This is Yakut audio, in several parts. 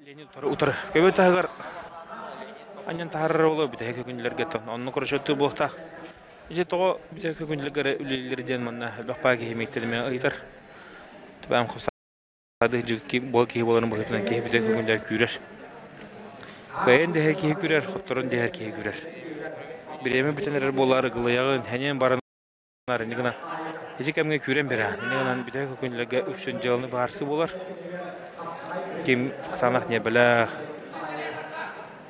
Леонид утары утары көбө таһыгар анньан таһаарар буолуо бүтэһик күннэргэ оннук расчеттуу буолуохтаах. Ити тоҕо бүтэһик күннэргэ эрэ үлэлиир диэн манна элбэх баа киһи мииттэлимэ ыйытар. Түбэм хапсаады буол киһи буоларын быһыытынан киһи бүтэһик күннэр күүрэр. Кыайан дэһэр киһи күүрэр, хотторон дэһэр киһи күүрэр. Бириэмэ бүтэн эрэр буолаары гылыйаҕын, хэнэн баран Инньэ гынан ити кэмҥэ күүрэн бэрэ. Инньэ гынан бүтэһик күннэргэ үксүн дьыаланы быһаарсыы буолар. Ким кытаанах ньиэрбэлээх,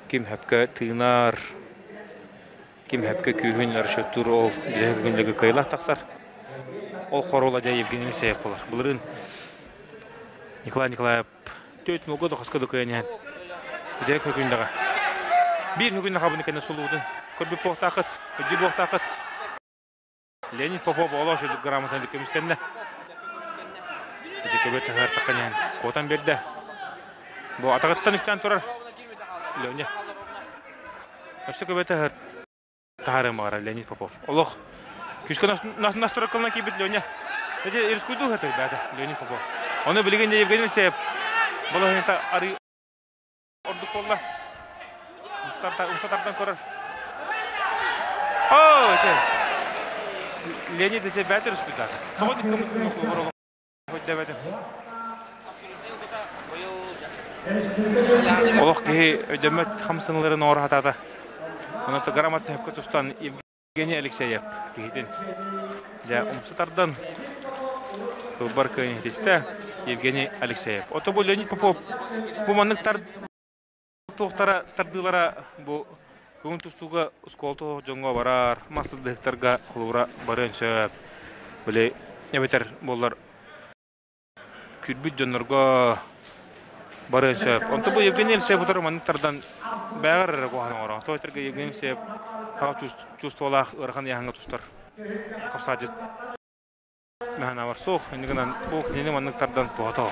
ким сөпкө тыынар, ким сөпкө күүһүн расчеттуур ол бүтэһик күннэргэ кыайыылаах тахсар. Ол хоруола дьэ Евгений Алексеев буолар. Былырыын Николай Николаев түөрт муҥга да хаска да кыайан иһэн бүтэһик күннэҕэ биир күннэ хабыны кэннэ сулуутун көрбүт буолуохтааххыт, өйдүүр буолуохтааххыт. Леонид Попов оҕолоох үрдүк грамотаны көмүскэннэ. Ити көбө таһаар таххан куотан биэрдэ. Бу атаҕыттан үктээн турар Леня. Өссө көбө таһаар таһаарыан баҕарар Леонид Попов. Олох күүскэ настройкалана киирбит Леня. Эти рискуйдуу сатыр бээтэ Леонид Попов. Ону билигин Евгений Алексеев балаһыанньата арыы ордук буолла. Умса тардан көрөр. Оо, ити Леонид ити бэт өрүспүт Тоҕо диккэ Олох киһи өйдөммөт хамсаныыларын оҥоро сатаата. Онон грамотно сөпкө тустан Евгений Алексеев киһитин дьэ умса тардан тылбар кыайан иһитистэ Евгений Алексеев. Ото бу Леонид Попов бу маннык тар туохтара тардыылара бу көҥүл тустууга оскуола дьоҥҥо барар, мас тардыһыктарга холобура барыан сөп. Били эбэтэр буоллар Күүрбүт дьоннорго барыан сөп. Онто бу Евгений Алексеев утары маннык тардан бэҕэр эрэ куһаҕан оҥорор. Тоҕо этэргэ Евгений Алексеев хаҕа чувстволаах ыарахан ыйааһыҥҥа тустар хапсаадьыт мэһэнавар суох. Иннигинэн бу кинини маннык тардан туһата.